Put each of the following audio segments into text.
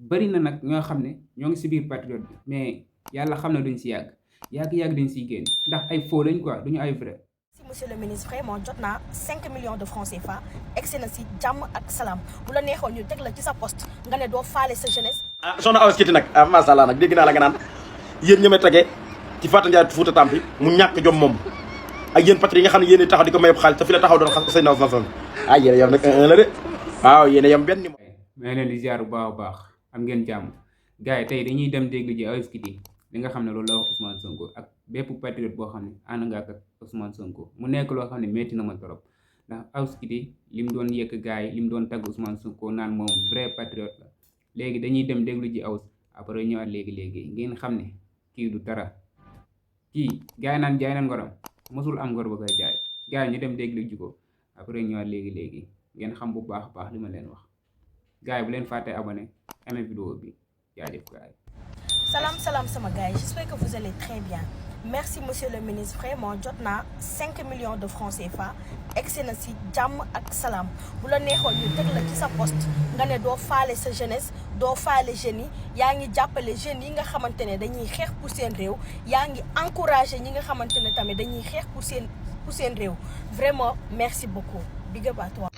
bari na nag ñoo xam ne ñoo ngi si biir patriote bi mais yàlla xam na duñ si yàgg duñ siy génn ndax ay faux lañ quoi duñu ay vrai. Si monsieur le ministre vraiment jot naa 5 millions de francs CFA egsi na si jàmm ak salaam bu la neexoon ñu teg la ci sa poste nga ne doo faale sa jeunesse. soxna Awa Kiti nag macha allah nag dégg naa la nga naan yéen ñi may tegee ci Fatou Ndiaye Fouta Tampi mu ñàkk jom moom ak yéen patri yi nga xam ne yéen taxaw di ko mayeb xaalis te fi la taxaw doon xas Seydina Ousmane Sonko yéen yam nag 1-1 la de waaw yéen yam benn numéro. mais leen di ziar bu baax a baax am ngeen jàmm gars yi tey dañuy dem déglu ji Awa Kiti li nga xam ne loolu la wax Ousmane Sonko ak bépp patriote boo xam ne ànd nga ak Ousmane Sonko mu nekk loo xam ne métti na ma trop ndax Awa Kiti li mu doon yëkk gars yi li mu doon tagg Ousmane Sonko naan moom vrai patriote la léegi dañuy dem déglu ji Awa après ñëwaat léegi ngeen xam ne kii du dara kii gars yi naan jaay na ngoram mosul am ngor ba koy jaay gars yi ñu dem déglu ji ko après ñëwaat léegi ngeen xam bu baax a baax li ma leen wax gars yi bu leen fàtte abonné aimé vidéo bi jaajëf gars yi. Salam sama gars yi j'espère que vous allez très bien merci monsieur le ministre vraiment jot naa 5 millions de francs CFA egsi na si jàmm ak salaam bu la neexoon ñu teg la ci sa poste nga ne doo faale sa jeunesse doo faale jeunes yi yaa ngi jàppale jeunes yi nga xamante ne dañuy xeex pour seen réew yaa ngi encouragé ñi nga xamante ne tamit dañuy xeex pour seen réew vraiment merci beaucoup big up à toi.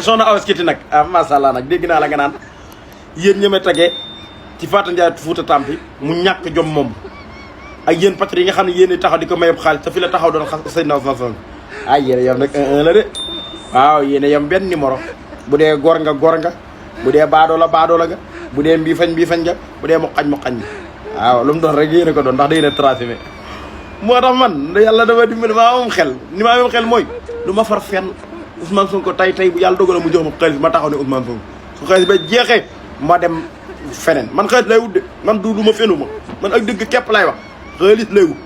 soxna Awa Kiti nag macha allah nag dégg naa la nga naan yéen ñi may tegee ci Fatou Ndiaye Fouta Tampi mu ñàkk jom moom ak yéen patri yi nga xam ne yéen taxaw di ko mayeb xaalis te fi la taxaw doon xas Seydina Ousmane Sonko yéen yam nag 1-1 la de waaw yéen yam benn numéro bu dee góor nga bu dee baadoola nga bu dee mbii fañ nga bu dee mu xañ waaw lu mu doon rek yéen a ko doon ndax da yéen a tracé moo tax man yàlla dama dimbali maa am xel ni maa am xel mooy du ma far fenn Ousmane Sonko tey bu yàlla dogal mu jox ma xaalis ma taxaw ne Ousmane Sonko su xaalis ba jeexee ma dem feneen man xaalis lay wut de man du ma fenu ma man ak dëgg képp lay wax xaalis lay wut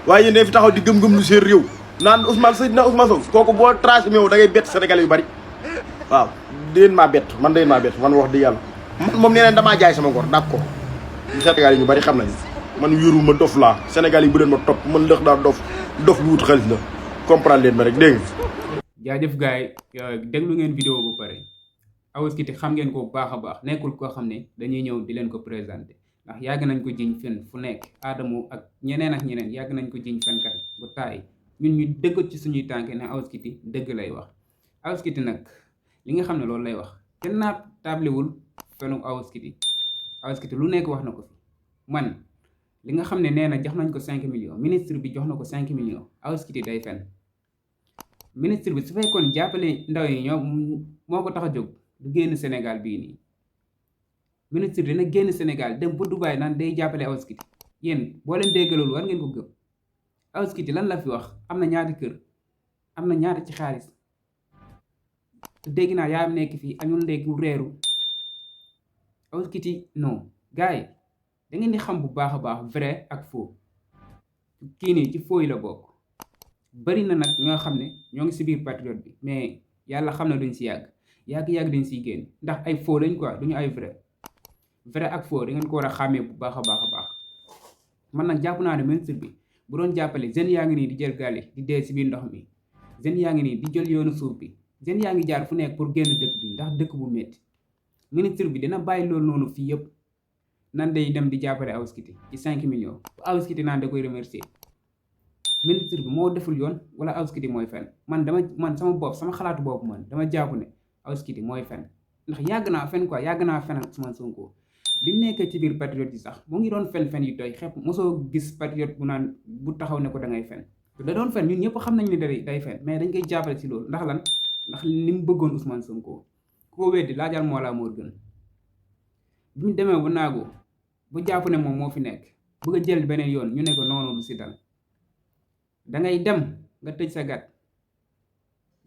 waaye yéen fi taxaw di gëm-gëm lu seen réew naan Seydina Ousmane Sonko kooku boo tracé da ngay bett Sénégal yu bari waaw déen maa bett man wax di yàlla man moom nee neen damaa jaay sama ngor d'accord Sénégal yi ñu bari xam nañu man wéeruma dof laa Sénégal yi bu leen ma topp man lëx daa dof lu wut xaalis la comprendre leen ma rek dégg nga. jaajëf gars yi déglu ngeen vidéo bu pare Awa Kiti xam ngeen ko bu baax a baax nekkul koo xam ne dañuy ñëw di leen ko présenté ndax yàgg nañ ko jiñ fen fu nekk Adamo ak ñeneen yàgg nañ ko jiñ fenkat bu taay ñun ñu dëgg ci suñuy tànk ne Awa Kiti dëgg lay wax Awa Kiti nag li nga xam ne loolu lay wax kenn naa tablewul fenu Awa Kiti lu nekk wax na ko fi man li nga xam ne nee na jox nañ ko 5 millions ministre bi jox na ko 5 millions Awa Kiti day fen ministre bi su fekkoon jàppale ndaw yi ñoom moo ko tax a jóg du génn Sénégal bii nii ministre dina génn Sénégal dem ba Dubaï naan day jàppale Awa Kiti yéen boo leen dégg loolu war ngeen ko gëm Awa Kiti lan la fi wax am na ñaata kër am na ñaata ci xaalis dégg naa yaayam nekk fii añul ndekku reeru Awa Kiti non gars yi da ngeen di xam bu baax a baax vrai ak faux kii nii ci faux yi la bokk bari na nag ñoo xam ne ñoo ngi si biir patriote bi mais yàlla xam na duñ si yàgg duñ siy génn ndax ay faux lañ quoi duñu ay vrai ak faux da ngeen ko war a xàmmee bu baax a baax man nag jàpp naa ne ministre bi bu doon jàppale jeunes yaa ngi nii di jël gaal di dee si biir ndox mi jeunes yaa ngi nii di jël yoonu suuf bi jeunes yaa ngi jaar fu nekk pour génn dëkk bi ndax dëkk bu métti ministre bi dina bàyyi loolu noonu fii yëpp nan day dem di jàppale Awa Kiti ci 5 millions bu Awa Kiti naan da koy remercier ministre bi moo deful yoon wala Awa Kiti mooy fen man sama bopp sama xalaatu boobu man dama jàpp ne Awa Kiti mooy fen ndax yàgg naa fen ak Ousmane Sonko bi mu nekkee ci biir patriote yi sax mu ngi doon fen yu doy xepp mosoo gis patriote bu taxaw ne ko da ngay fen da doon fen ñun ñëpp xam nañ ne day fen mais dañ koy jàppale ci loolu ndax lan ndax ni mu bëggoon Ousmane Sonko ku ko weddi laajal moo laa moo gën bi mu demee bu naagu bu jàpp ne moom moo fi nekk bëgg a jël beneen yoon ñu ne ko noonu du si dal dangay dem nga tëj sa gat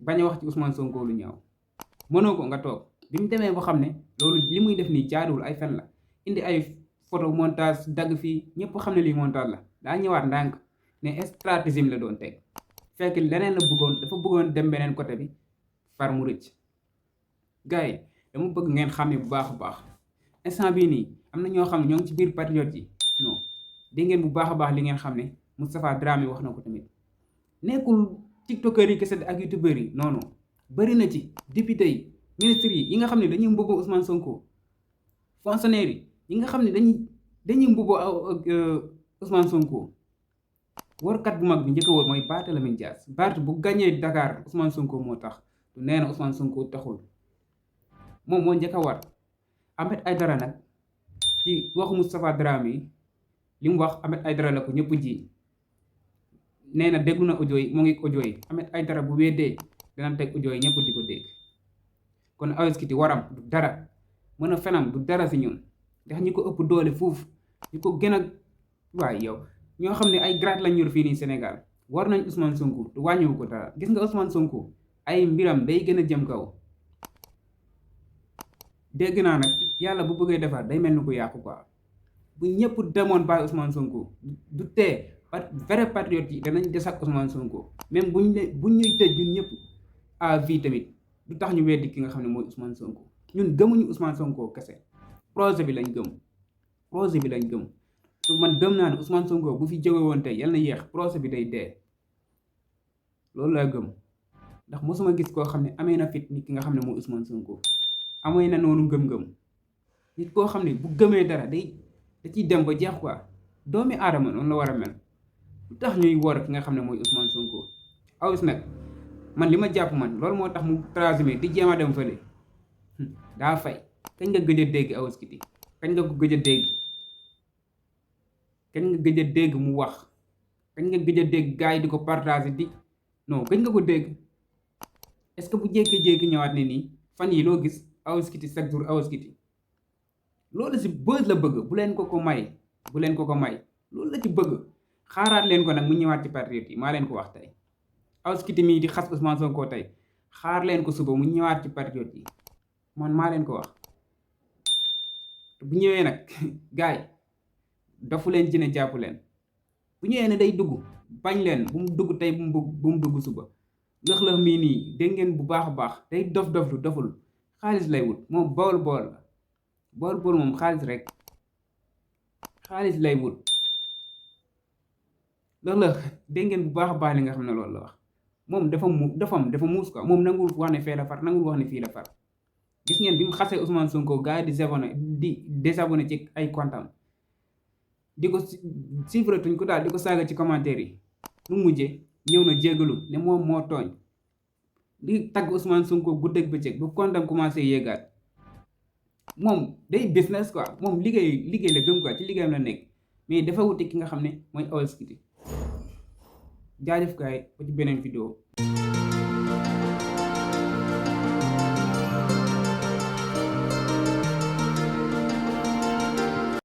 bañ a wax ci Ousmane Sonko lu ñaaw mënoo ko nga toog bi mu demee boo xam ne loolu li muy def nii jaaduwul ay fen la indi ay photo montage dagg fii ñëpp xam ne lii montage la daa ñëwaat ndànk ne stratégie la doon teg fekk leneen la dafa bëggoon dem beneen côté bi far mu rëcc gars yi dama bëgg ngeen xàmmee bu baax a baax instant bii nii am na ñoo xam ne ñoo ngi ci biir patriote yi non dégg ngeen bu baax a baax li ngeen xam ne Moustapha Dramé wax na ko tamit nekkul tiktokers yi kese ak youtubeurs yi non bari na ci député yi ministres yi nga xam ne dañuy mbëgg Ousmane Sonko fonctionnaire yi nga xam ne dañuy mbubboo Ousmane Sonko warkat bu mag bi njëkk a wóor mooy Barthélémy Dias. Bart bu gañee Dakar Ousmane Sonko moo tax du nee na Ousmane Sonko taxul moom moo njëkk a war. Ahmed Aïdara nag ci waxu Moustapha Dramé yi li mu wax Ahmed Aïdara la ko ñëpp ji nee na déglu na audio yi moo ngi audio yi Ahmed Aïdara bu weddee dana teg audio yi ñëpp di ko dégg. kon Awoush Kitty waram du dara mën a fenam du dara si ñun ndax ñi ko ëpp doole foofu ñu ko gën a waaye yow ñoo xam ne ay grade lañ yor fii nii Sénégal war nañ Ousmane Sonko te wàññiwu ko dara. gis nga Ousmane Sonko ay mbiram day gën a jëm kaw. dégg naa nag yàlla bu bëggee defar day mel ni ko yàqu quoi bu ñëpp demoon bàyyi Ousmane Sonko du tee vrai patriote yi danañ des ak Ousmane Sonko même buñ ñuy tëj ñun ñëpp à vie tamit du tax ñu weddi ki nga xam ne mooy Ousmane Sonko. ñun gëmuñu Ousmane Sonko kese projet bi lañ gëm te man gëm naa ne Ousmane Sonko bu fi jóge woon tey yal na yéex projet bi day dee loolu laa gëm ndax mosuma gis koo xam ne amee na fit nit ki nga xam ne mooy Ousmane Sonko. amee na noonu ngëm-ngëm nit koo xam ne bu gëmee dara da ciy dem ba jeex quoi doomi aadama noonu la war a mel lu tax ñuy wor ki nga xam ne mooy Ousmane Sonko. Awoush nag man li ma jàpp man loolu moo tax mu transhumé di jéem a dem fële daa fay. kañ nga gëj a dégg Awoush Kitty kañ nga ko gëj a dégg mu wax kañ nga gëj a dégg gars yi di ko partagé non kañ nga ko dégg est-ce que bu jékki-jékki ñëwaat ne nii fan yi loo gis Awoush Kitty chaque jour Awoush Kitty loolu si buzz la bëgg bu leen ko ko may loolu la ci bëgg. xaaraat leen ko nag mu ñëwaat ci patriote yi maa leen ko wax tey. Awoush Kitty mii di xas Ousmane Sonko tey xaar leen ko suba mu ñëwaat ci patriote yi man maa leen ko wax bu ñëwee nag gaay dafu leen ci ne jàpp leen bu ñëwee ne day dugg bañ leen bu mu dugg tey bu mu dugg suba lëx-lëx mii nii dégg ngeen bu baax a baax day dof-doflu doful xaalis lay wut moom bool moom xaalis rek xaalis lay wut lëx-lëx dégg ngeen bu baax a baax li nga xam ne loolu la wax moom dafa muus quoi moom nangul wax ne fee la far nangul wax ne fii la far. gis ngeen bi mu xasee Ousmane Sonko gars yi di désabonné ci ay comptam di ko suivre tuñ ko daal di ko saaga ci commentaire yi nu mujjee ñëw na jégalu ne moom moo tooñ di tagg Ousmane Sonko guddeeg bëccëg ba comptam commencé yéegaat moom day business quoi moom liggéey la gëm quoi ci liggéeyam la nekk mais dafa wuti ki nga xam ne mooy Awoush Kitty jaajëf gaay ba ci beneen vidéo